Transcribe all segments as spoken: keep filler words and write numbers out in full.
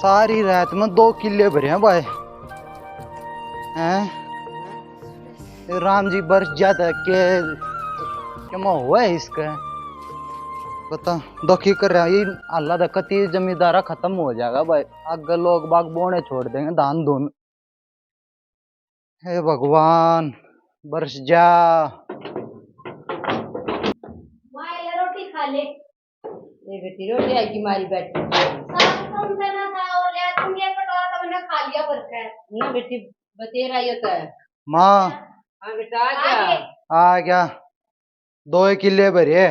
सारी रात में दो किले भरे हैं भाई। हैं? ये राम जी बरस जाता के, के में हुआ है इसका? बता, दुखी कर रहा है। ये अल्लाह दा कति जमींदारा खत्म हो जाएगा भाई। आगे लोग बाग बोने छोड़ देंगे, धान धुन। हे भगवान, बरस जा। माँ, ये रोटी खा ले। ये बेटी, रोटी आई की मारी बैठी। साग कम करना था और ले तुम ये कटोरा तो मैंने खा लिया भर के। ना बेटी, बतेरा ये तो है। माँ। हाँ बेटा, आ आ गया। गए। आ गया। दो किले भरे।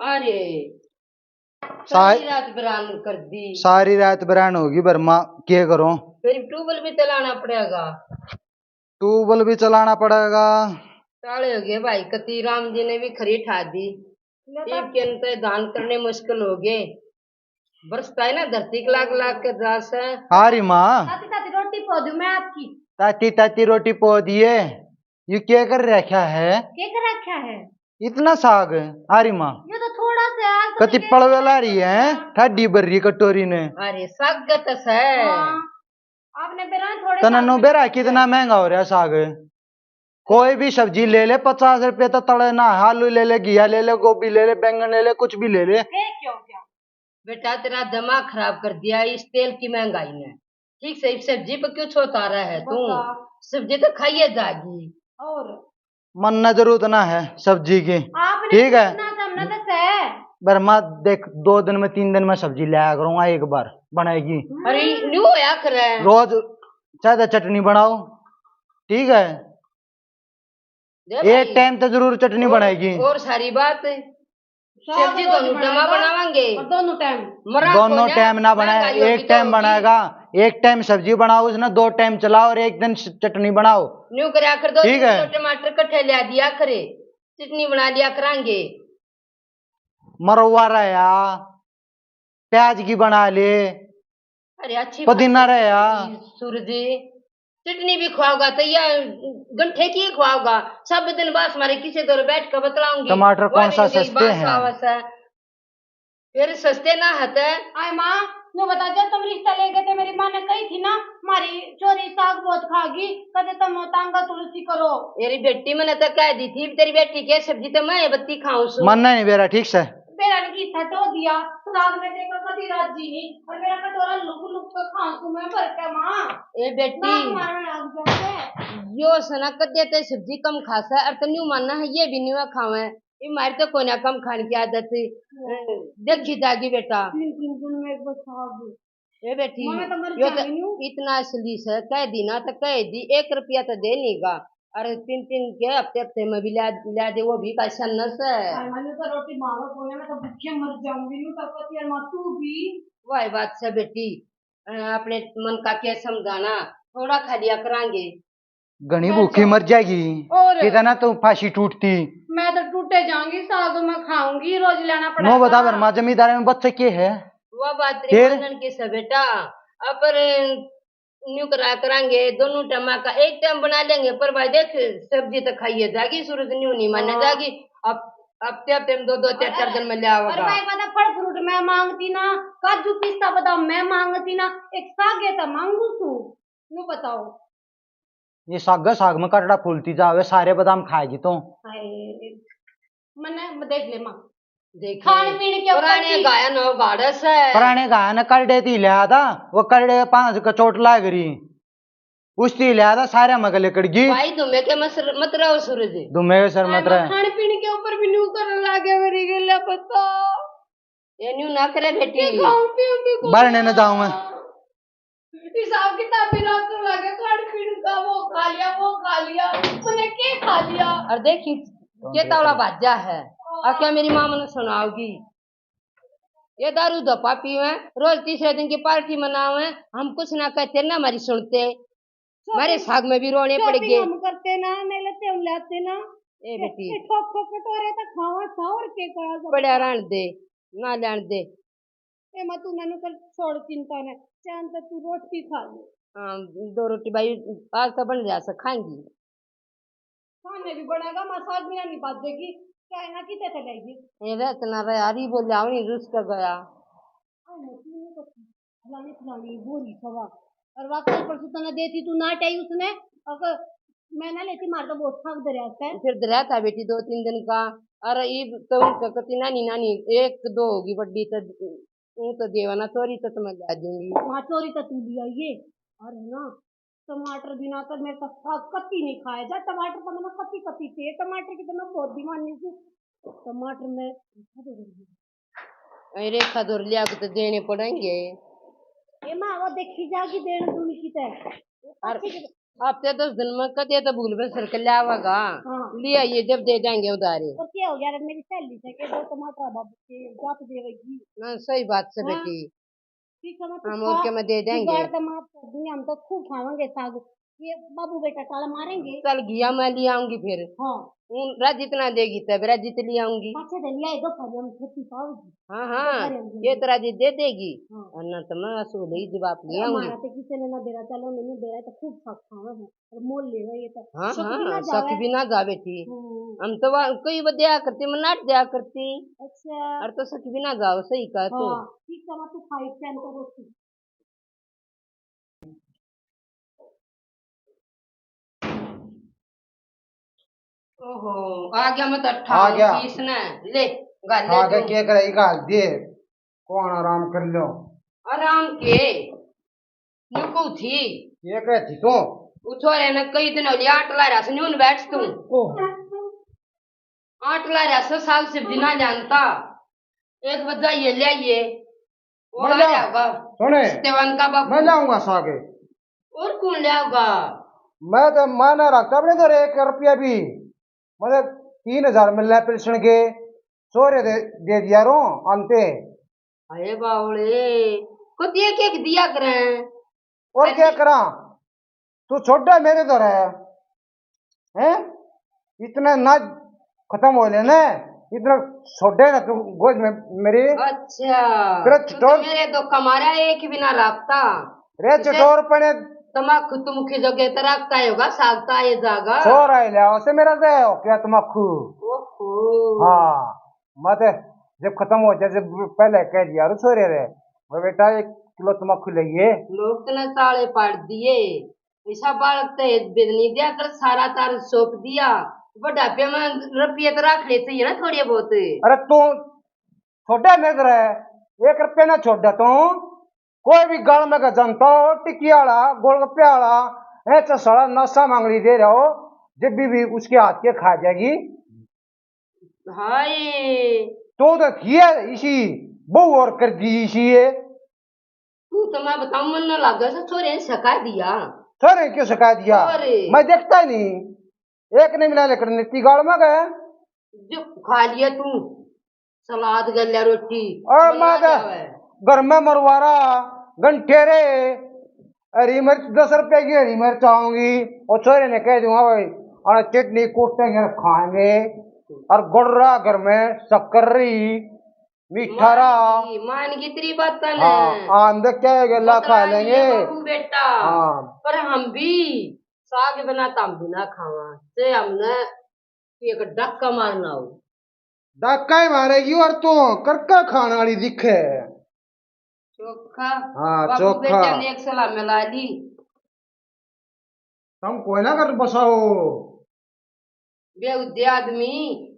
अरे, सा- सारी रात बिरान कर दी। सारी रात बिरान होगी, पर माँ के करो? फिर ट्यूबवेल भी चलाना पड़ेगा। ट्यूबवेल भी चलाना पड़ेगा। साले हो गए भाई, कति राम जी ने भी खरी ठा दी। मैं तो इनके अंदर दान करने मुश्किल हो गए। बरसता है ना धरती के लाग लाग के जा से। हाँ री माँ। ताती ताती रोटी पो दूं मैं आपकी। ताती ताती रोटी पो दिए। ये क्या कर रखा है? क्या कर रखा है? इतना साग? हाँ री माँ। ये तो थोड़ा सा है, आज तो कति मैं पड़वे ला रही है, हाँ। ठाडी भर रही कटोरी ने। अरे साग तो से। हाँ। आपने बेरा थोड़े तने साग नो में बेरा कितना महंगा हो रहा साग। कोई भी सब्जी ले ले, पचास रुपए तो तले ना। आलू ले ले, घिया ले ले, गोभी ले ले, बैंगन ले ले, कुछ भी ले ले। फिर क्यों क्या? बेटा, तेरा दिमाग खराब कर दिया इस तेल की महंगाई ने। ठीक से इस सब्जी पर क्यों छोता रहा है तू? बता। सब्जी तो खाइए जागी। और मन न जरूरत ना है सब्जी की। आपने ठीक है। इतना सामना तो है। पर मैं देख, दो दिन में, तीन दिन में सब्जी लाया करूंगा, एक बार बनाएगी। अरे, न्यू होया करे। रोज चाहे तो चटनी बनाओ, ठीक है? दे एक भाई। टाइम तो जरूर चटनी और, बनाएगी। और सारी बात, साग सब्जी रोज दोनों टाइम बनाएगा। बनावांगे। और दोनों टाइम। मरा दोनों कोन्या, टाइम ना बनाए, महंगाई होगी एक तो टाइम होगी। बनाएगा। एक टाइम सब्जी बनाओ, उसने दो टाइम चलाओ और एक दिन स-, चटनी बनाओ। न्यू करया कर दो, ठीक है। दो टमाटर कट्ठे लिया दिया करे, चटनी बना लिया करांगे। मरवा रहा, प्याज की बना ले, अरे अच्छी पुदीना बात रहे है। सूरज, चटनी भी खवाओगा तो या गंठे की खवाओगा? सब दिन बस मारे किसे दौर बैठ के बतलाऊंगी। टमाटर कौन सा सस्ते हैं? फिर सस्ते ना हते। आए माँ, न्यू बता, जब तुम रिश्ता ले गए थे, मेरी माँ ने कही थी ना, "मारी छोरी साग बहुत खागी, कदे तुम तांगा तुलसी करो।" मेरी बेटी, मैंने तो कह दी थी, तेरी बेटी के सब्जी तो मैं बत्ती खाऊं सू। मन्ने नहीं बेरा, ठीक से। बेरा ने की सटो दिया, साग में देखो कभी राजी नहीं, और मेरा कटोरा लुक लुक के खाऊं सू मैं भर के माँ। ए बेटी, नाक मारने लग जाते। यो सना कदे ते सब्जी कम खासा, और तन्यू मानना है, ये भी नहीं खावे। ये मारे तो कोन्या कम खाने की आदत है। देखी जागी बेटा। तीन, तीन दिन में एक बार साग। ए बेटी, मम्मी तो मर यो तो जाएंगी न्यू। इतना असली से कह दी ना तो कह दी, एक रुपया तो दे नहीं गा। अरे तीन तीन के हफ्ते हफ्ते में भी ला, ला दे, वो भी का सन्नस है। हाय, मैंने तो रोटी मारो कोने, मैं तो भूखे मर जाऊंगी न्यू, तो पति और माँ तू भी। वही बात से बेटी, अ, अपने मन का क्या समझाना, थोड़ा खा लिया करांगे। घणी भूखी मर जाएगी। और कितना तो फांसी टूटती। मैं तो टूटे जाऊंगी, साग मैं खाऊंगी, रोज लेना पड़ेगा। नो बता, भरमा जमींदार में बच्चे के है? वो बात रे फिर? मानन के से बेटा, अपर न्यू करा करांगे, दोनों टाइम का एक टाइम बना लेंगे, पर भाई देख, सब्जी तो खाइए जागी, सूरज न्यू नहीं माने हाँ। जागी। अब अब ते टाइम दो दो चार चार दिन में ले आओगा। और भाई, मैं तो फल फ्रूट मैं मांगती ना, काजू पिस्ता बादाम मैं मांगती ना, एक सागे तो मांगू तू, न्यू बताओ। ये साग, साग में कटड़ा फूलती जावे, सारे बादाम खाएगी तो। हाय, मन्ने देख ले माँ। देख खान ले। पीन के ऊपर पुराने भी गाया नौ गाड़स है। पुराने गाया ने करड़े ती लिया था, वो करड़े पांच का चोट लाग रही, उसती लिया था, सारे मग लिकड़ गई। भाई धुमे के मसर-, मत रहो सूरज। धुमे के सर मत रहे। खान पीन के ऊपर भी न्यू करने लागे मेरी गेला पता। ये न्यू ना करे बेटी। खाऊं पीऊं भी कौन? भरने न जाऊं मैं। हिसाब किताब भी रातों लगे, खान पीन का वो खा लिया, वो खा लिया, मैंने के खा लिया? और देखी, के तावड़ा भाजा है। और क्या मेरी माँ मने सुनाओगी? ये दारू धप्पा पीवे, रोज तीसरे दिन की पार्टी मनावे, हम कुछ ना कहते ना हमारी सुनते। हमारे साग में भी रोने पड़ गए। हम करते ना, नहीं लेते हम लाते ना। ए बेटी। ये ठोक ठोक कटोरे तो खावा था और के करा सब। पड़ा रहन दे, ना लेन दे। ए माँ, तू ननु कर, छोड़ चिंता ने, चैन तो तू रोटी खा ले। हाँ, दो रोटी भाई आज तो बन रहा से खाएंगी। खाने भी बनेगा, माँ साग बिना नहीं बाजेगी, चाहे ना किते चलेगी। ये रे इतना रे यार, ये बोले आवनी रुस कर गया। हाँ, मैं क्यों नहीं करती? फलानी फलानी बोरी सवा। और वाकई परसों तने देती तू ना टाई उसने, और मैं ना लेती, मार तो बहुत थक दे रहा है। फिर दरिया था बेटी दो तीन दिन का, और ईब तो उनका कति नानी नानी एक दो होगी बड्डी, तो ऊ तो देवा ना, चोरी तो मैं ला दूंगी। हाँ, चोरी तो तू ले आइए। और है ना, टमाटर बिना तो मेरे तो साग कति नहीं खाया जा। टमाटर तो मैंने कति कति थे, टमाटर की तो मैं बहुत दीवानी थी। टमाटर में अरे रेखा धोर लिया के तो देने पड़ेंगे। ए माँ, वो देखी जागी देन दूनी की ते। और हफ्ते दस दिन में कदे तो भूल भसर के लावेगा। हाँ। ले आइए, जब दे देंगे उधारे। और क्या हो गया रे, मेरी सहेली से के दो टमाटर बाबू के जात देवेगी। ना, सही बात से हाँ। बेटी। ठीक है, मैं तो हम और खा-, क्या, मैं दे देंगे। जुगाड़ तो माफ कर दूंगी, हम तो खूब खावांगे साग। ये बाबू बेटा ताला मारेंगे। चल गया, मैं ले आऊंगी फिर। हाँ। उन राजी इतना देगी तब राजी तो ले आऊंगी। अच्छा, तो ले आए, दो फरिया में खेती पाओगी। हाँ, हाँ, दो फरिया में ये तो राजी दे देगी। हाँ। और ना तो मैं असो ले जवाब ले आऊंगी। हमारा तो किसी ने ना बेरा, चलो, मैंने बेरा तो खूब साग खावा है। और मोल लेवे ये तो हाँ, शक भी हाँ, ना शक जावे। भी ना जावे थी। हम्म। हम तो वहाँ कोई वो दिया करती, मनाट दिया करती। अच्छा। और तो शक भी ना जाओ, सही कहा तू। हाँ, ठीक है, मैं तो खाई टाइम पर रोटी। ओहो, आ गया मैं तो आ गया। अट्ठावन पीस ने। ले, गाल ले आ गया, तू। के करे, गाल दे। कौन आराम कर लो? आराम के? नुकू थी। ये कह थी तू? उ छोरे ने कई दिन हो लिया, आटला रस न्यून बैठ तू। ओह। आटला रस साग सब्जी ना जानता। एक बजा ये ले आइए। वो मैं आ ला-, जाएगा। सुने। सत्यवान का बाबू। मैं लाऊंगा साग। और कौन लाऊंगा? मैं तो माना रखता अपने तो एक रुपया भी। मतलब तीन हजार मिल रहा है पेंशन के, सौ रे दे, दे दिया रो अंते। अरे बावले, खुद एक एक दिया करें। और अरे क्या करा, तू छोटा मेरे तो रहे हैं, इतना ना खत्म हो लेना, इतना छोटे ना तू गोद में मेरी। अच्छा, तेरा तू तो चटोर मेरे धोखा मारा, एक भी ना राखता। रे इसे चटोर पने तमाकू तुमखी जगह तो राखता ही होगा, सागता ये जागा। सौ राय ले आओ से मेरा दे हो क्या तमाकू? ओहो। हाँ, मत जब खत्म हो जाए, जब पहले कह दिया रो छोरे रे, वो बेटा एक किलो तमाकू ले ये। लोग तने ताले पाड़ दिए, ऐसा बालक तो एक बेद नहीं दिया कर, सारा तार सौंप दिया। बुढ़ापे में रुपये तो रख लेते ही ना थोड़े बहुत। अरे तू छोटा मेरे है, एक रुपया ना छोड़ देता हूँ। कोई भी गाल में का जनता हो, टिक्की आला, गोलगप्पे आला, ऐ तो साला नशा मांगली दे रहा हो, जब भी, भी उसके हाथ के खा जाएगी। हाय। तो तो किया इसी, बहू और कर दी इसी ये। तू तो मैं बताऊं, मन ना लागे से छोरे ने सका दिया। छोरे ने क्यों सका दिया? अरे। मैं देखता ही नहीं, एक नहीं मिला लेकर नित्ती गाल में गया। जो खा लिया तू, सलाद गल्या रोटी, और मजा माँ आ का जावे। घर में मरवारा, गंठे रे, हरी मिर्च दस रुपए की हरी मिर्च आऊंगी। और छोरे ने कह दूंगा भाई, और चटनी कुटते घर खाएंगे, और गुड़ रहा घर में, शक्कर रही, मीठा रहा। मान गई, मान गई तेरी बात ने। हाँ, आंदे क्या है, गला खा लेंगे। बाबू बेटा। हाँ। पर हम भी साग बिना तो हम भी ना खावा, से हमने एक डक्का मारना हो। डक्का ही मारेगी और तू करका खाने वाली दिखे। चोखा। हाँ, बाबू चोखा। बेटा ने एक सलाह मिला ली। तुम कोई ना कर बसाओ। बेहुदे आदमी,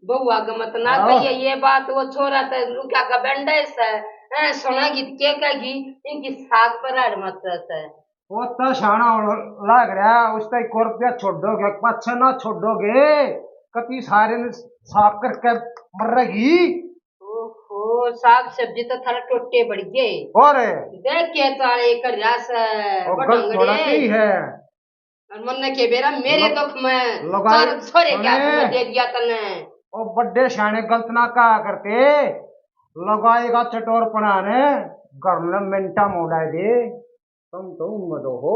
बहू आगे मत ना हाँ। कहिए ये बात, वो छोरा तो रुका का बेंडे से, हैं, सुनेगी तो के कहेगी, इनकी साग पर अड़ मत से। वो तो शाना होने लाग रहा, उसका एक रुपया छोड़ोगे, पाछे ना छोड़ोगे, कति सारे ने साफ करके मरेगी। ओहो, साग सब्जी तो थारे टोटे बढ़ गए। और देख के ताले कर रहा से, और गलत थोड़ा नहीं है। और मन्ने के बेरा मेरे दुख में लुगाई, चार छोरे के हाथ में दे दिया तने। ओ बड्डे शाने गलत ना कहा करते, लगाएगा चटोरपना ने, घर में मिनटा मोड़ा दे, तुम तो उनमें दो हो।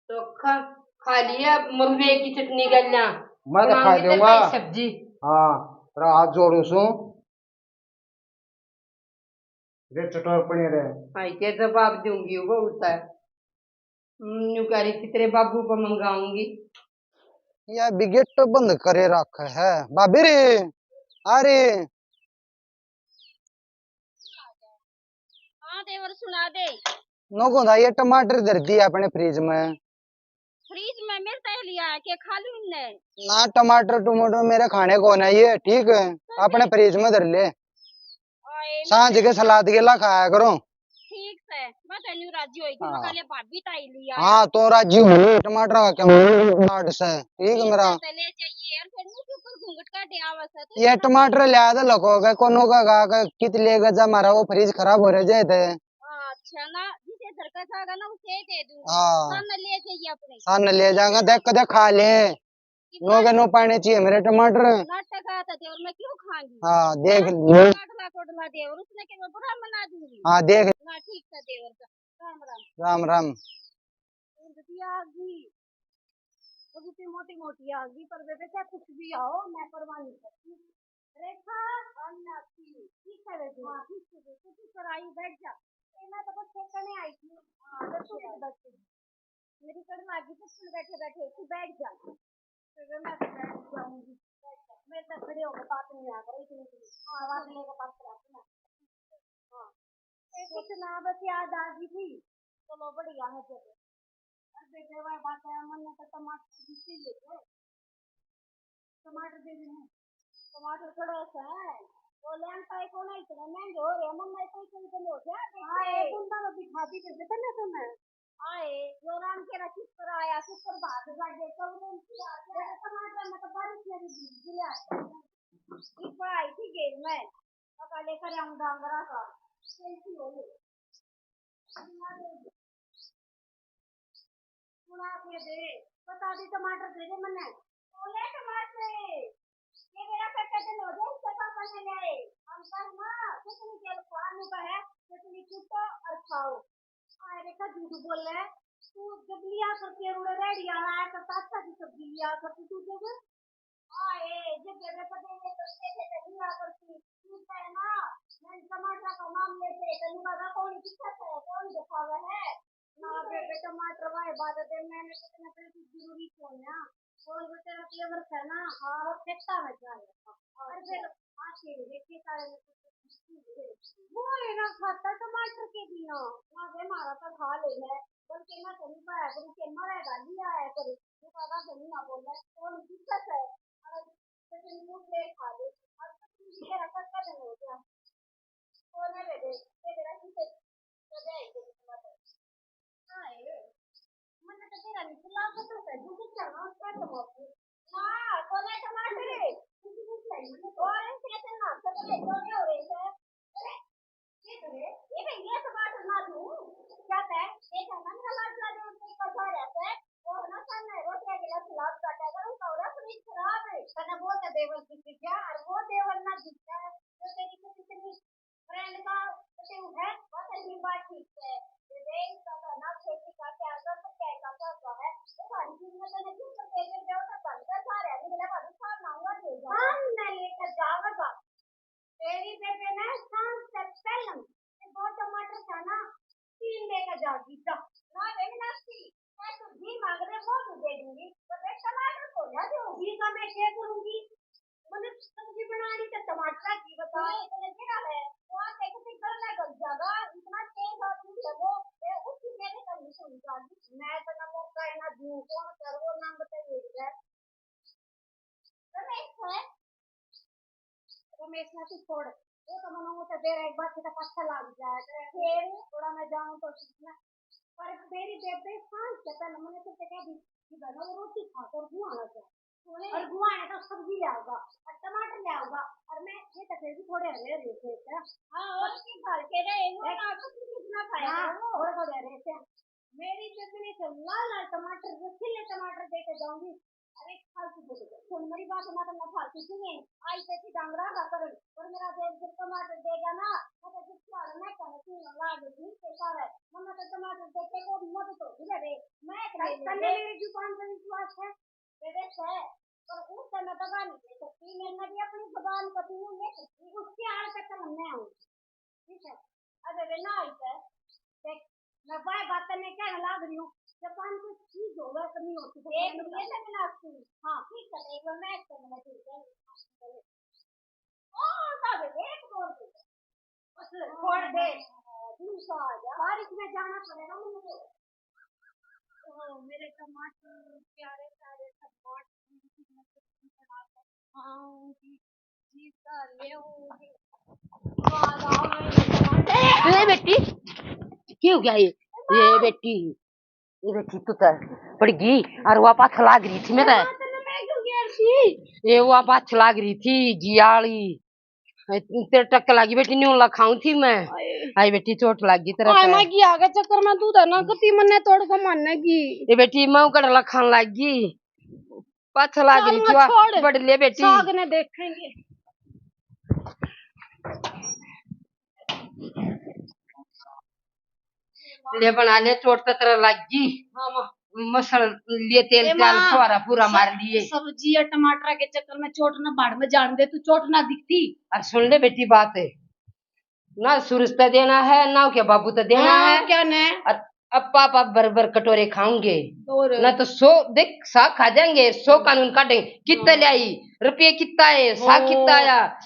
तो खा, खा लिया मरुए की चटनी गल्या। मैं तो खा लूंगा। सब्जी। हाँ, तेरा हाथ जोड़ू सू। रे चटोर पड़े रे। भाई के जवाब दूंगी वो बहुत है। न्यू कह रही थी तेरे बाबू पर मंगाऊंगी। या बिगेट बंद करे रख है भाभी रे। अरे हाँ देवर, सुना दे। नोको था, ये टमाटर धर दिए अपने फ्रिज में। फ्रिज में मेरे तय लिया है, के खा लूं इनने? ना, टमाटर टमाटर मेरे खाने को नहीं है, ठीक है? तो अपने फिर? फ्रिज में धर ले, आए, मैं सांझ के सलाद के ला खाया करो। ठीक से, मैं तो न्यू राजी होई थी, मैं हाँ। कहा, ले भाभी ताई लिया है। हाँ, तो राजी हो ले, टमाटर का क्या डाट से, ठीक है मेरा। तो ले जाइए यार, फिर मुंह के ऊपर घूंघट काटे आवे से, तो ये इतना टमाटर ले आ दे, लको के कोनो का गा के कित ले गए जा, हमारा वो फ्रिज खराब हो रहे जाए थे। हाँ, अच्छा ना, जिसे घर का जागा ना, उसे दे दूंगा। हाँ। सामने ले जाइए अपने। सामने ले जाएगा, देख के देख खा ले। कितना नो के नो पाने चाहिए मेरे टमाटर। नाटक आता देवर, मैं क्यों खाऊंगी? हाँ, देख हाँ, लियो। काटला कोटला देवर, उसने के मैं बुरा मना दूंगी। हाँ, देख। ना, ठीक था देवर का। राम राम। राम राम। दूध भी आ गई, वो भी मोटी मोटी आ गई, पर बेबे चाहे कुछ भी आओ, मैं परवाह नहीं करती। रेखा, हम नाती, ठीक है बेबे। हाँ, ठीक है बेबे, तू चुप कर आई, बैठ जा। ए, मैं तो बस ठेकाने आई थी। हाँ, बस तू बैठ। मेरी कड़ लागी तो सुन बैठे बैठे, तू बैठ जा। फिर मैं तो बैठ जाऊंगी। मेरे तो खड़े होकर बात नहीं आ रही इतनी, इतनी। हाँ, बात नहीं को बात करा अपना। हाँ। ए, कुछ ना, बस याद आ गई थी। चलो, बढ़िया है फिर। अरे बेटे, वह बात है, मन ने तो टमाटर भी चाहिए थे। टमाटर दे देने। टमाटर थोड़ा सा है। वो लेन पाए कौन है, इतने महंगे हो रहे हैं। मन में कोई कोई दिन हो गया, हाँ, देखो। ये कुंदा में बिठा दी, दे देते ना तुम्हें। आए, जो राम के रखी पर आया, सुपर भाग जागे, कब रोन की आ गया। टमाटर में तो बारिश में भी भीग गया। एक बार आई थी गेल में, पका लेकर हम डांगरा का, कैसी हो गई? सुना के दे, बता दी, टमाटर दे दे मन्ने। बोले टमाटर, ये मेरा कच्चा दिन हो जाए, इसके पापा ने ले आए। हम कहा, "माँ, कितनी तेल खाने का है, कितनी कुटो और खाओ।" आए देखा, झूठ बोल रहा है। तू जब लिया कर के रूड़े रेडी आ रहा है, तो अच्छा की सब्जी लिया कर तू जब आए, जब बेबे पता ये करते थे, तो लिया कर तू, तू है ना, मैं टमाटर का नाम लेते, तो लुगा का कौन दिक्कत है, कौन दिखावा है? ना बेबे, टमाटर वाले बात है, मैंने कितने पैसे जरूरी कौन है? और वो तेरा फ्लेवर था ना, हाँ, वो खेता में जा रहा था। और फिर आके देखे सारे में कुछ वो है ना खाता टमाटर के बिना, ना वे हमारा तो खा ले है, बल्कि ना कहीं पाया करूँ के मरा डाली आया करूँ, वो दादा कहीं ना बोला, कौन दिक्कत है? और तो तुम लोग ले खा ले, और तो तुम भी तेरा सस्ता नहीं हो गया। कौन है बेबे? ये मेरा किसे तो जाए के मत। हाय, मन्ने तो तेरा नहीं सुना, तो तू कह, तू क्या ना कर, तो मत। हाँ, कोने टमाटर है। तू भी नहीं चाहिए, मन्ने तो। और ऐसे ऐसे ना, तो तेरे जोड़े हो रहे हैं। अरे, ये तो है। ये भाई, ये टमाटर ना तू। क्या है? ये क्या ना, मेरा लाज लाज, उनके ऊपर जा रहा है। वो ना, सामने रोटी के लिए सलाद काटा था, उनका हो रहा फ्रिज खराब है। तने बोल दे, देवर की चीजें, और वो देवर ना दिखता है, जो तेरी कितनी फ्रेंड का तो है, बस ऐसी बात ठीक है। विवेक का तो ना खेती का क्या कर सकता है, का कर रहा है। तो सारी चीज में तो नहीं कर देते, जो तो बनता सारे, अभी मेरा भाभी खाना हुआ दे जाओ। हम ना लेकर जाओगा। तेरी बेबे ने शाम से पहले ये दो टमाटर था ना, तीन लेकर जाओगी, जा। ना बेबे, नाश्ती। मैं तो घी मांग रहे, वो तो दे दूंगी, पर मैं टमाटर तो ना दूंगी। घी का मैं क्या करूंगी? मैंने सब्जी बनानी तो टमाटर की बता। नहीं, इतने क्या है? वो आप देखो, फिर गल ना गल जाएगा, इतना तेज और दूध है वो, मैं उसकी मेरे कंडीशन जागी। मैं तो ना मौका है ना दूं, कौन कर वो नाम बताइए इधर। रमेश है? रमेश ना तू छोड़, वो तो मनो वो तो दे रहा है, एक बार तो पत्थर लाग जाए। फिर? थोड़ा मैं जाऊं तो ना, पर मेरी बेबे सांस के पहले मैंने तो कह दी कि बहना वो रोटी खाकर गुआना चाहिए। सुने? और गुआना तो सब्जी ले आओगा और टमाटर ले आओगा, और मैं ये तो फिर भी थोड़े हरे हरे थे क्या? हाँ, और की खा के रहे वो देख। ना तो कुछ ना खाया हाँ, वो। थोड़े थोड़े हरे थे। मेरी बेबे ने तो लाल लाल टमाटर, रसीले टमाटर दे के जाऊंगी। अरे फालतू बोल दे। सुन मेरी बात ना, तो मैं फालतू सुने। आई पे की डांगरा का कर, पर मेरा देव जब टमाटर देगा ना, मैं तो जिस वाले मैं कहने सुन लाग जी के सारे। मन्ना तो टमाटर देखे को मत तो भी दे। मैं एक भाई, नहीं तन्ने दे। मेरी जुबान पर विश्वास है? दे दे से, पर उस समय दबा नहीं दे सकती। मैंने भी अपनी जुबान को तू नहीं ले सकती। उसके आड़ पे कलम मैं आऊँ। ठीक है, अबे वे ना आई है। देख, मैं वह बातें मैं कहने लाग रही हूँ, जब काम कोई चीज होगा तो नहीं होती, तो देख मैंने लिए बता। थे मैंने आपकी। हाँ, ठीक है, देख लो, मैं एक तो मैंने ठीक है। ओ, तब एक बोल दे। बस, छोड़ दे। बारिश में जाना पड़ेगा मुझे। ओ, मेरे टमाटर, प्यारे प्यारे टमाटर, मैं तो इतनी बनाकर खाऊंगी, जी भर ले होंगे। स्वाद आओ मेरे टमाटर। ए बेटी, क्या हो गया ये? ये बेटी, ये बेटी, तू तो पड़ गई। और वह पाछ लाग रही थी मेरे। हाँ, तो मैं क्यों गिर गई? ये वह पाछ लाग रही थी, जियाली। ए, तेरे टक लागी बेटी, न्यू लखाऊं थी मैं। हाय। हाय बेटी, चोट लागी तेरे हाय, पे। मैं की आगे चक्कर में तू ना कती मन्ने तोड़ के मारने की। ये बेटी, मैं कड़ लखान लागी। पाछा लाग रही चल, थी, मैं छोड़। बड़ ले बेटी। साग ने देखेंगे। ले बना ले, चोट तो तेरा लाग गई। हाँ, माँ। मसल लिए तेल ए, त्याल माँ, फुहारा पूरा सब-, मार लिए। सब्जी या टमाटर के चक्कर में चोट ना बाढ़ में जान दे, तू चोट ना दिखती। और सुन ले बेटी बात, ना सूरज ते देना है, ना के बाबू ते देना हाँ, है। क्या ने? और अब पाप आप भर भर कटोरे खाओगे। और? ना तो सौ, देख, साग खा जाएंगे, सौ कानून काटेंगे। कितना हाँ। ले आई, रुपये कितना है, साग हाँ। कितना आया?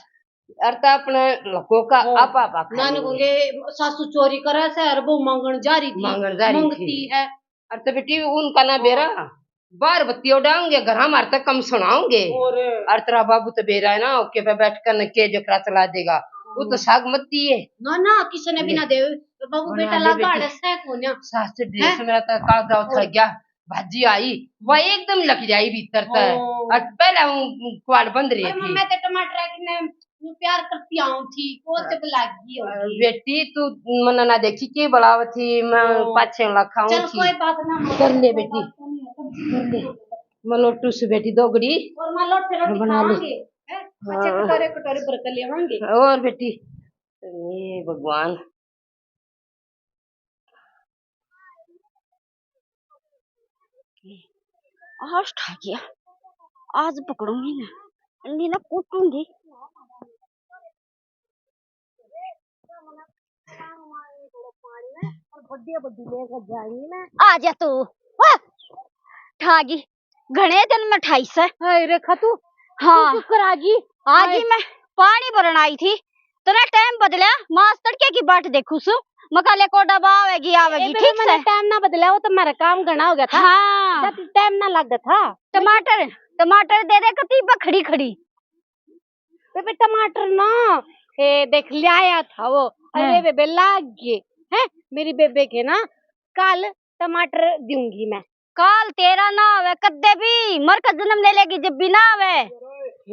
अर तो अपने लको का हाँ। आपा आपा खा नानू लेंगे। कहेंगे, "सासू चोरी करे से, अर बहू मांगण जा रही थी, मांगण जा रही मांगती थी। है।" अर तो बेटी उनका ना हाँ। बेरा, बाहर बत्ती उड़ाओगे, घर हमारे तक कम सुनाओगे। और? अर तेरा बाबू तो बेरा है ना, ओके पे बैठ कर न के जकरा चला देगा। वो तो हाँ। साग मत्ती है। ना, ना, किसी ने भी दे। ना दे। बाबू बना बेटा ले लागा बेटी। आलस है कोन्या। सास से ड्रेस हैं? मेरा तो कागजा उतर हाँ। गया। भाजी आई, वह एकदम लग जाई भीतर तक। ओ। और पहले वो कुआड़ बंद रही पर थी। मम्मी तो टमाटर किने प्यार करती आऊं थी, वो हाँ। जब लाग गई अ, होगी। बेटी, तू मन्ने ना देखी के बुलाव थी, मैं ओ। पाछे लखाऊं चल, थी। कोई बात ना, मम्मी, कर ले कोई बेटी। बात नहीं है, सब्जी कर ले। कर ले। मैं लोटू से बेटी दोगड़ी और मैं लोटे रोटी बना ले। खावांगे, हैं? अच्छे हाँ। कटोरे, कटोरे भर के लेवांगे। और बेटी, ए भगवान। आज ठा गया, आज पकड़ूंगी ना, अंडी ना कूटूंगी। आ जा तू, वाह, ठा गई। घणे दिन में ठाई से। हाय रेखा, तू, हाँ। तू क्यों कर आ गई? आ गई हाय। मैं पानी भरन आई थी, तने टाइम बदल्या, मास तड़के की बाट देखू सु, मकाले कोडा बा आवेगी, ए, आवेगी, बेबे, ठीक मैंने से? टाइम ना बदल्या, वो तो मेरा काम घना हो गया था। हाँ। जब टाइम ना लग था। टमाटर, टमाटर दे दे कती बा खड़ी खड़ी। बेबे, टमाटर ना, ए, देख, ले आया था वो। अरे हाँ। बेबे, लाग गए हैं मेरी बेबे के ना, कल टमाटर दूंगी मैं। काल तेरा ना आवे कदे भी, मर के जन्म ले लेगी जब भी ना आवे।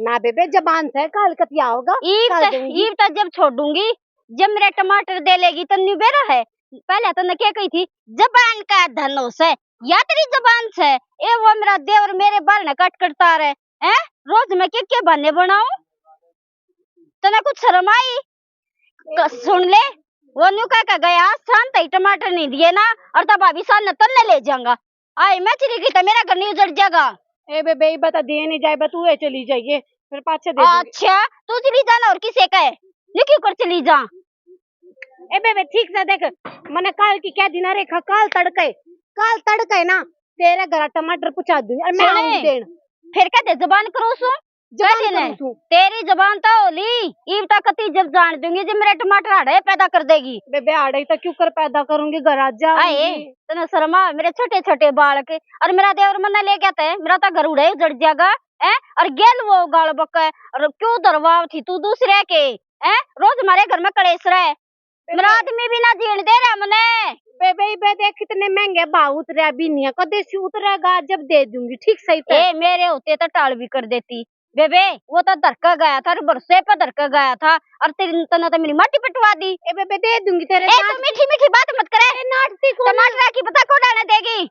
ना बेबे, जबान से काल कतिया होगा, ईब काल त, दूंगी। ईब त जब छोड़ूंगी, जब मेरे टमाटर दे लेगी तन्नू बेरा है। पहले तो न के कही थी, जबान का धन हो से, या तेरी जबान से। ए वो मेरा देवर मेरे बारने कट कटता रहे, हैं? रोज मैं के के बहाने बनाऊं? तने कुछ शर्म आई? क-, सुन ले, वो न्यू कह के गया, शांत ही टमाटर नहीं दिए ना, और तब भाभी साल ने तन्ने ले जाऊंगा। आई मैं चली गई तो मेरा घर नहीं उजड़ जाएगा। ए बेबे, ये बता दिए नहीं जाए, बस तू ए चली जाइए, फिर पाछे दे दूंगी। अच्छा, तू चली जाना और किसे कहे? न्यू क्यों कर चली जा? ए बेबे, ठीक से देख, मैंने काल की क्या दिन रेखा, काल तड़के, काल तड़के ना तेरे घर टमाटर पहुंचा दूंगी और मैं सुने, आऊंगी देन। फिर कहते जबान करो सो, जबान कहते करूँ ने, तू। तेरी जबान तो होली, ईब तक कती जब जान दूंगी, जब मेरे टमाटर आड़े पैदा कर देगी। बेबे, आड़े तो क्यों कर पैदा करूंगी, घर आ आए, जाऊंगी। तने शर्म आ, मेरे छोटे छोटे बालक, और मेरा देवर मन्ने ले गया ते, मेरा तो घर उड़े उजड़ जाएगा, हैं? और गेल वो गाल बके, और क्यों दरवाव थी तू दूसरे के, हैं? रोज हमारे घर में कलेश रहे। मेरा आदमी भी ना जीण दे रहा मने। बेबे, बे देख, कितने महंगे भाव उतरे, अभी नहीं है, कदे से उतरेगा, जब दे दूंगी, ठीक सही पे। ए, मेरे होते तो टाल भी कर देती। बेबे, वो तो धरका गया था, और भरोसे पे धरका गया था, और तेरी, तन्ने तो मेरी माटी पिटवा दी। ए बेबे, दे दूंगी तेरे ए, तू नाटकी। मीठी मीठी बात मत करे। ए, नाटकी को टमाटर की पता कौन आने देगी?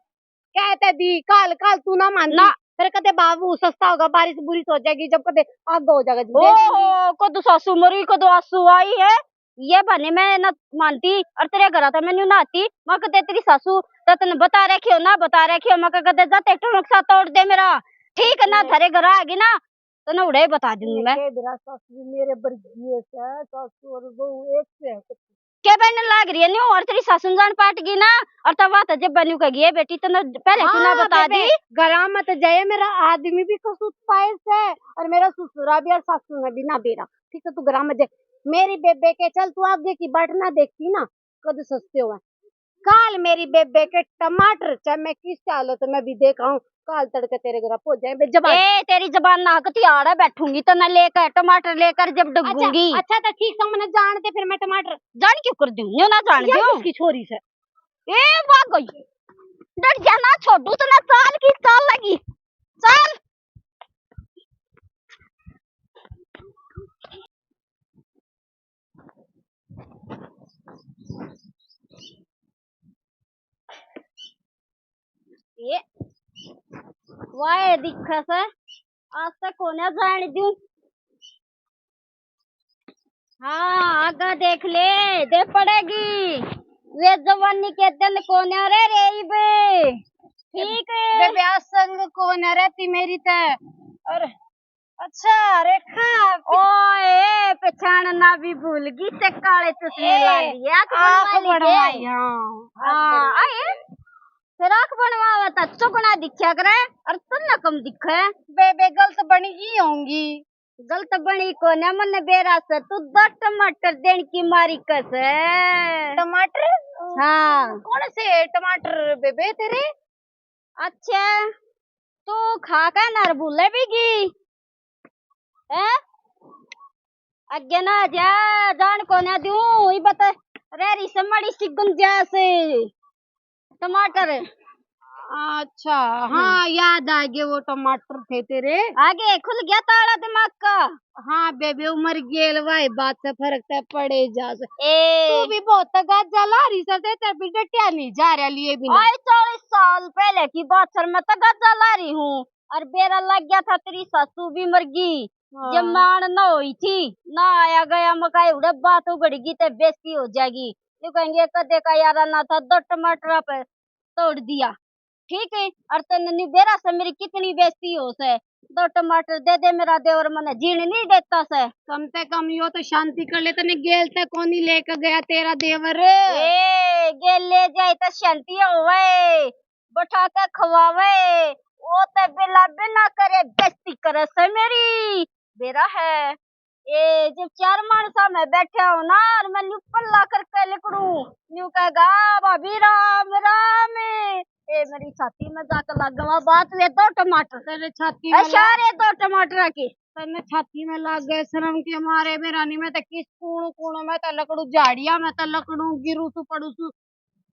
कहते दी, काल, काल तू ना मानती। ना। फिर कहते बाबू सस्ता होगा, बारिश बुरिश हो जाएगी, जब कहते आग हो जाएगा, जब दे देंगी। ओहो, कदू सासू मरी, कदू आंसू आई है। ये बहाने मैं ना मानती, और तेरे घर तो मैं न्यू ना आती। मैं कहते तेरी सासू तो तन्ने बता रखी हो, ना बता रखी हो, मैं कहते जा ट्रैक्टर नक्शा तोड़ दे मेरा, ठीक है ना, हाँ। थारे घर आएगी ना, तो ना उड़े बता दूंगी मैं। के बेरा सासू भी मेरे बरगी है, सासू और बहू एक से है। के बहन लाग रही है न्यू, और तेरी सासू जान पाट गई ना, और तब बात जब बनू कह गई, "ए बेटी, तन्ने पहले क्यों ना हाँ, बता बेबे, दी?" घरा मत जाए, मेरा आदमी भी कसूत पाए से, और मेरा ससुरा भी और सासू ने भी ना बेरा। ठीक है, तू घरा मत जाए। मेरी बेबे के चल, तू आगे की बाट ना देखती ना, कद सस्ते होवे। काल मेरी बेबे के टमाटर, चाहे मैं किस हालत में भी देखा हूँ, काल तड़के तेरे घर पहुंच जाए। बे जबान। ए, तेरी जबान ना हथियार है, बैठूंगी तो ना लेकर, टमाटर लेकर जब अच्छा, डगूंगी। अच्छा तो ठीक से मैंने जान दे, फिर मैं टमाटर जान क्यों कर दूं? न्यू ना जान या दूं। किसकी छोरी से? ए, भाग गई। डर जा ना, छोड़ू तो ना, चाल की चाल लगी। चल। ये वाह दिखा से, आज तक कोने जान दूं। हाँ, आगा देख ले, दे पड़ेगी। वे जवानी के दिन कोने रे रे बे। ठीक है। बेबे, संग कोने रहती मेरी ते। और अच्छा, रेखा। ओए, पहचान ना भी भूल गई ते काले चश्मे ए, ला लिए। आँख आँख बनवा ली बनवाई, के? हाँ। हाँ, आए। फिर आँख बनवावा ता चुगना दिखा करे, और तन्ना कम दिखे। बेबे, गलत बन गई होंगी। गलत बनी कोने, मन्ने बेरा से तू दो टमाटर देन की मारी कसे। टमाटर? हाँ। कौन से टमाटर बेबे तेरे? अच्छा, तू खा के नर भूले भी गई, हैं? आगे ना जा, जान कोने दूं, ई बता, रेरी से मड़ी सी गुंजाइश, टमाटर। अच्छा, हम्म। हाँ, याद आ गए, वो टमाटर थे तेरे। आगे खुल गया ताला दिमाग का। हाँ बेबे, उम्र गेल वाई बात से फर्क ते पड़े जा से। ए। तू भी बहुत तगाजा ला रही सर, ते भी डटिया नहीं जा रहा लिए बिना। आई चालीस साल पहले की बात सर, मैं तगाजा ला रही हूँ। और बेरा लग गया था, तेरी सासू भी मर गई। हाँ। जब मैं आन ना हुई थी, ना आया गया, मैं कहा, "उड़े बात उगड़गी ते बेइज्जती हो जाएगी।" न्यू कहेंगे, "कदे का यारा ना था, दो टमाटर पे तोड़ दिया।" ठीक है, और तन्ने न्यू बेरा से मेरी कितनी बेइज्जती हो से। दो टमाटर दे दे मेरा देवर, मने जीण नहीं देता से। कम से कम यो तो शांति कर ले, तने गेल ते कोनी लेके गया तेरा देवर। ए, गेल ले जाए तो शांति होवे, बैठा के खवावे, वो तो बिला बिला करे, बेइज्जती करे से मेरी। बेरा है, ए, जब चार माणसा में बैठा हो ना, और मैं न्यू पल्ला करके लिकड़ू, न्यू कहेगा, "भाभी राम राम।" ए, मेरी छाती में जाके लग गवा बात, वे दो टमाटर। तेरे छाती ए, में सारे दो टमाटर के। तन्ने छाती में लाग गए शर्म के मारे, बेरानी में तो किस कूण कूण में तो लकड़ू, झाड़िया में तो लकड़ू, गिरू सु पड़ू सु,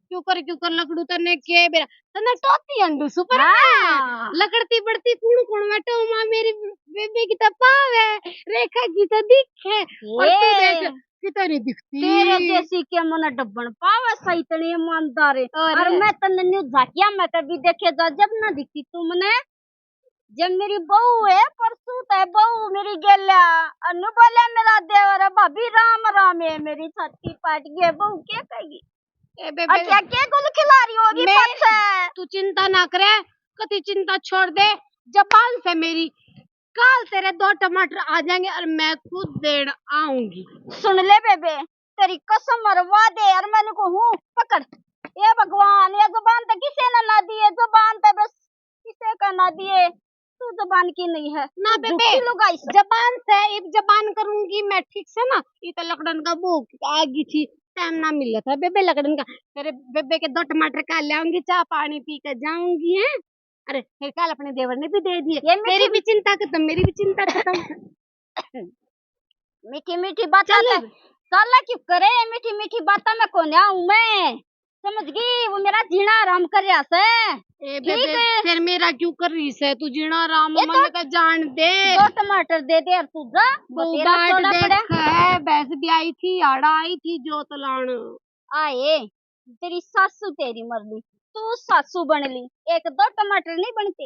क्यों कर, क्यों कर लकड़ू, तन्ने के बेरा, तन्ने टोती अंडू सु पर हाँ। लकड़ती पड़ती कूण कूण में टोमा, मेरी बेबे की तो पाव है, रेखा की तो दिख है, और तू ए। देख, कितनी दिखती। तेरे जैसी के मने डब्बन पावे सही, इतनी ईमानदार है। और और मैं तन्ने न्यू झाकिया में कभी देखे जा, जब ना दिखती तू मने। जब मेरी बहू है, परसूत है बहू मेरी गेल्या, अनु बोले मेरा देवर, "भाभी राम राम है।" मेरी छाती पाट गई, बहू क्या कहेगी? ए बेबे, अच्छा, के गुल खिला रही होगी मैं, पछे? तू चिंता ना करे, कति चिंता छोड़ दे, जबान से मेरी, काल तेरे दो टमाटर आ जाएंगे और मैं खुद देण आऊंगी। सुन ले बेबे, तेरी कसम मरवा दे यार, मैंने को हूँ पकड़। ए भगवान, ये जबान तो किसे ने ना दी है, जबान तो बस किसे का ना दिए, तू जबान की नहीं है, ना तू बेबे, झूठी लुगाई से। जबान से, इब जबान करूंगी मैं ठीक से ना, ये तो लकड़न का भूख आ गई थी, टाइम ना मिला था बेबे लकड़न का। तेरे बेबे के दो टमाटर खा ले आऊंगी, चाय पानी पी के जाऊंगी, हैं? अरे, फिर कल अपने देवर ने भी दे दिए। ये मीठी तेरी भी चिंता खत्म, मेरी भी चिंता खत्म। मीठी मीठी बातें चल। तो साला क्यों करे, ये मीठी मीठी बातें मैं कोन्या हूँ मैं, समझ गई? वो मेरा जीना आराम कर रहा से। ए ठीक बेबे, है। फिर मेरा क्यों कर रही से तू जीना आराम? ये मन तो का जान दे। दो टमाटर दे दे यार, तू जा, वो बतेरा बाट सोना देख पड़ा। है, भैंस भी आई थी, आड़ा आई थी, जोत लान। आए, तेरी सासू तेरी मर ली, तू सासू बन ली, एक दो टमाटर नहीं बनते।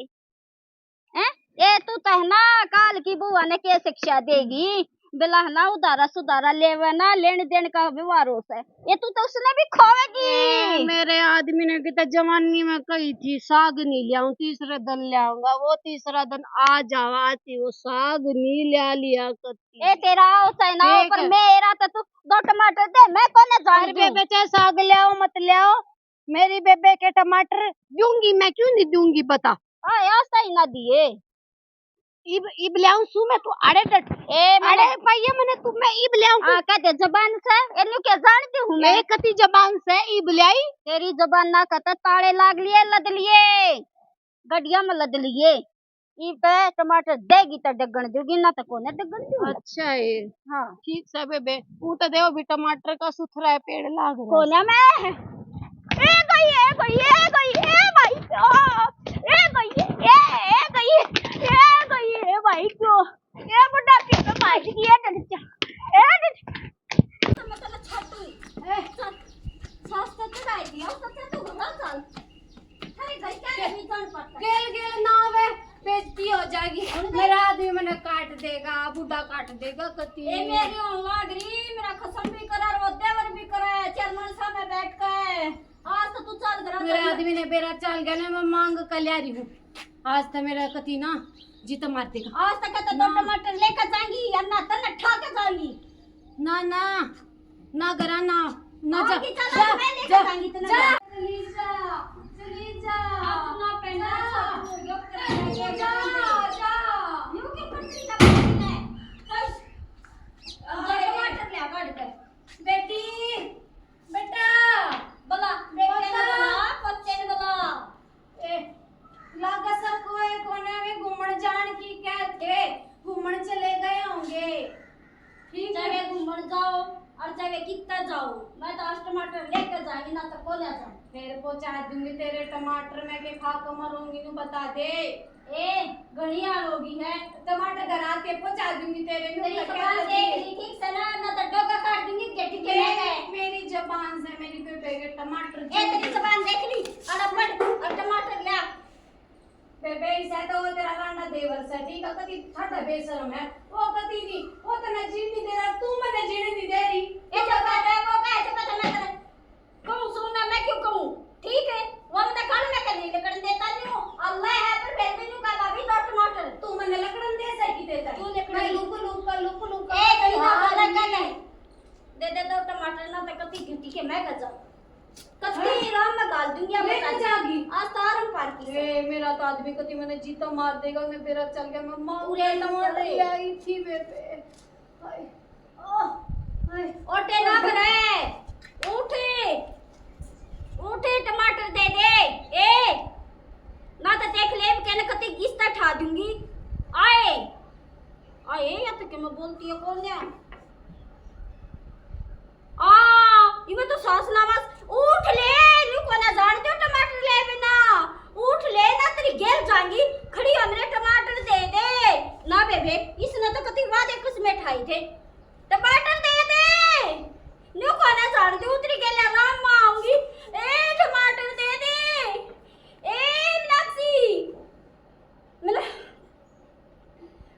हैं? ए, तू तो है ना, काल की बुआ ने के शिक्षा देगी, बिला है ना, उधारा सुधारा लेवे ना, लेन देन का व्यवहार हो से। ये तू तो उसने भी खोवेगी। ए, मेरे आदमी ने किता जवानी में कही थी, साग नहीं ले आऊं, तीसरे दिन ले आऊंगा। वो तीसरा दिन आ जावा थी, वो साग नहीं ले लिया कती। ए, तेरा आओ चाहे ना हो, ठीक पर है। मेरा तो तू दो टमाटर दे, मैं कोने जान अरे दूं। बेबे, चाहे साग ले आओ, मत ले आओ, मेरी बेबे के टमाटर दूंगी मैं, क्यों नहीं दूंगी बता। हाँ, यार, सही ना दिए। इब, इब ल्याऊं सू मैं, तू अड़े डट। ए, मैंने अड़े पाइए मैंने, तू मैं इब ल्याऊं। आ, कहते जबान से, एनु के जानती हूँ मैं। ए, कती जबान से इब ल्याई? तेरी जबान ना कहता ताले लाग लिए, लद लिए, गड्डिया में लद लिए। इब टमाटर देगी तो डगण दूंगी, ना तो कोने डगण दूंगी। अच्छा है। हाँ। ठीक से बेबे, वो तो देखो भी टमाटर का सुथरा है, पेड़ लाग रहा है। कोने में? ए गई, ए गई, ए गई, ए भाई, ओ, ए गई, ए, ए गई, ए गई, ए भाई, क्यों? ए बुढ़ा के तो भाग गया, डर जा। ए, डर। तो मैं तेरा छाटू। ए, चल। सास तो चढ़ाई दिया, उसको तो तू घबरा चल। अरे, घर क्या है, नहीं जान पड़ता। गेल, गेल ना आवे, बेइज्जती हो जाएगी। मेरा आदमी मैंने काट देगा, बूढ़ा काट देगा, कती। ए, मेरी होन लाग रही, मेरा खसम भी करा, रो देवर भी करा, चेयरमैन साहब में बैठ के। आज तो तू चल घर मेरे चल। आदमी ने बेरा चल गया ना, मैं मांग कर ल्या रही हूँ। आज तो मेरा कती ना जी तो मार देगा। आज तक तो दो टमाटर लेकर जाएंगी, या ना तन्ने ठा के जाएंगी। ना, ना, ना करा ना, ना जा, और की चल, जा, मैं लेकर जा, जाऊंगी तन्ने। जा। चली जा, चली जा। आप ना पहना जा। सब यो कर जा, जा। यूं क्यों करती जा? चल। अब जा टमाटर ले आ काट के। बेटी, बेटा, बला, बेटे ने बला, बच्चे ने बला। ए, लागे सब कोई कोने में घूमण जान की कहते, घूमण चले गए होंगे। ठीक है। चाहे घूमण जाओ और चाहे कितना जाओ, मैं तो आज टमाटर लेकर जाएंगे, ना तो कोल्या जाओ। फिर पहुंचा दूंगी तेरे टमाटर, मैं के खा के मरूंगी, नू बता दे। ए, घणी आड़ होगी है। टमाटर घर आके पहुंचा दूंगी तेरे, नू तेरी लगा जबान दे। देख ली ठीक से ना, ना तो डोका काट दूंगी, गेटी के ले मेरी, गए। मेरी जबान से मेरी बेबे के टमाटर ए, तेरी जबान देख ली, और अब और टमाटर ले आ। बेबे, इसे तो वो तेरा लांडा देवर से, ठीक है, कती ठाडा बेशरम है, वो कती नहीं, वो तने जीण नहीं दे रहा, तू मने जीण नहीं दे रही। ए, चुप कर, वो कहे, चुप कर, मैं तेरे कहूँ सुन ना, मैं क्यों कहूँ? ठीक है, वो मैं काल में कर ली, लकड़न देता नहीं हूँ, अल्लाह है, पर फिर भी न्यू का भाभी दो टमाटर। तू मने लकड़न दे सकी देता। तू लकड़न मैं लुक लुक कर, लुक लुक कर ए, तेरी हाँ, माँ का लगा नहीं। दे दे दो टमाटर ना, तो कती घटी के मैं गजा। कत्ती राम में गाल दूंगी, मैं लेके जागी। आज तो आरम पार की से। ए, मेरा तो आदमी कती मैंने जीता मार देगा, मैं बेरा चल गया, मैं माँ पूरे टमाटर टमाटर। ले आई थी बेबे। हाय। ओह, हाय। ओटे ना भरे, उठे, उठे, टमाटर दे दे। ए, ना तो देख ले, कहने कती किस्ता ठा दूंगी। आए, आए, या तो के मैं बोलती है कौन है? आ, इमे तो सांस लावास। उठ ले, न्यू कोना जान दो टमाटर ले बिना। उठ ले ना, तेरी गेल जाएंगी। खड़ी हमने टमाटर दे दे। ना बेबे, इसने तो कति वादे किस्में ठाई थे। टमाटर दे दे। न्यू कोना जान दो, तेरी गेल आराम में आऊंगी। ए, टमाटर दे दे। ए, मीनाक्षी। मिला।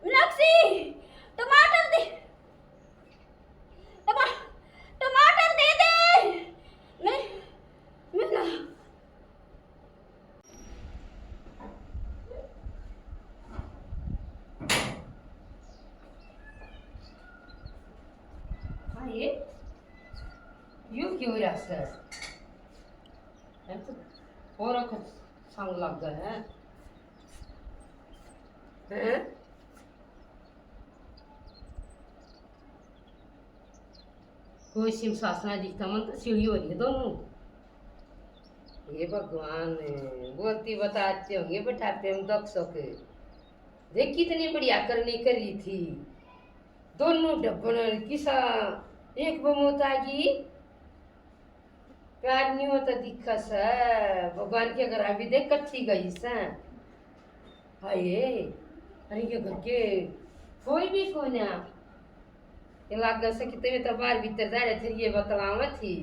मीनाक्षी, टमाटर दे, टमा-, टमाटर दे दे। मैं, मैं ना। हाँ, ये, यो क्यों रहा सर? है तो और कुछ संग लग गए हैं। हैं? कोई सिम सासना दिखता मन तो सीढ़ी हो रही है दोनों। हे भगवान, बोलती बताते होंगे बैठाते हम दुख सुख। देख कितनी बढ़िया करनी करी थी। दोनों डब्बन किसा एक बमोत आ गई। प्यार न्यू तो दिखा से, भगवान के घर भी देख कट्ठी गई से। हाय, अरे ये घर के कोई भी कोन्या। ये लागे से कितने तो बाहर भीतर जा रहे थे, ये बतलावा थी।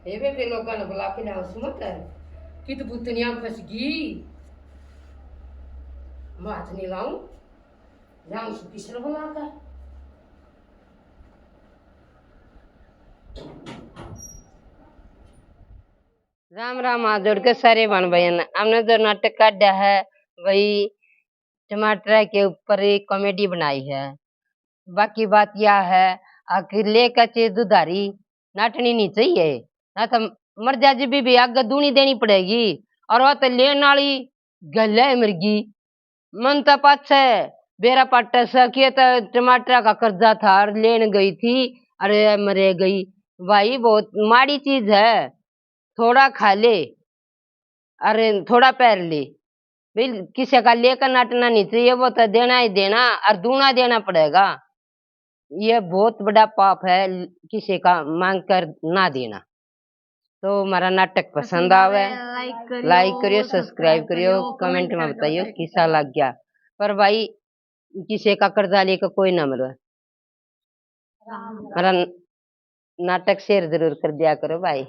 हे बेबे, लोगों ने बुला के लाओ सुमत। कित बुतनिया फंस गई। मैं हाथ नहीं लाऊं। राम से किसने बुला कर? राम राम, हाथ जोड़ के सारे बहन भाइयों ने। हमने जो नाटक काढ़ा है, वही टमाटर के ऊपर एक कॉमेडी बनाई है। बाकी बात यह है, आखिर लेकर चीज दुधारी नाटनी नहीं चाहिए, ना तो मर जा जी भी, भी आगे दूनी देनी पड़ेगी। और वह तो लेन वाली गले मरगी। मन तो पाछे बेरा पाटा सा किया तो टमाटर का कर्जा था और लेन गई थी, अरे मरे गई। भाई बहुत माड़ी चीज है, थोड़ा खा ले, अरे थोड़ा पैर ले। भाई किसी का लेकर नाटना नहीं चाहिए, वो तो देना ही देना और दूना देना पड़ेगा। ये बहुत बड़ा पाप है, किसी का मांग कर ना देना। तो हमारा नाटक पसंद आवे, लाइक करियो, सब्सक्राइब करियो, कमेंट में बताइयो किसा लग गया। पर भाई किसी का कर्जा लेकर कोई ना मरवा। हमारा नाटक शेयर जरूर कर दिया करो भाई।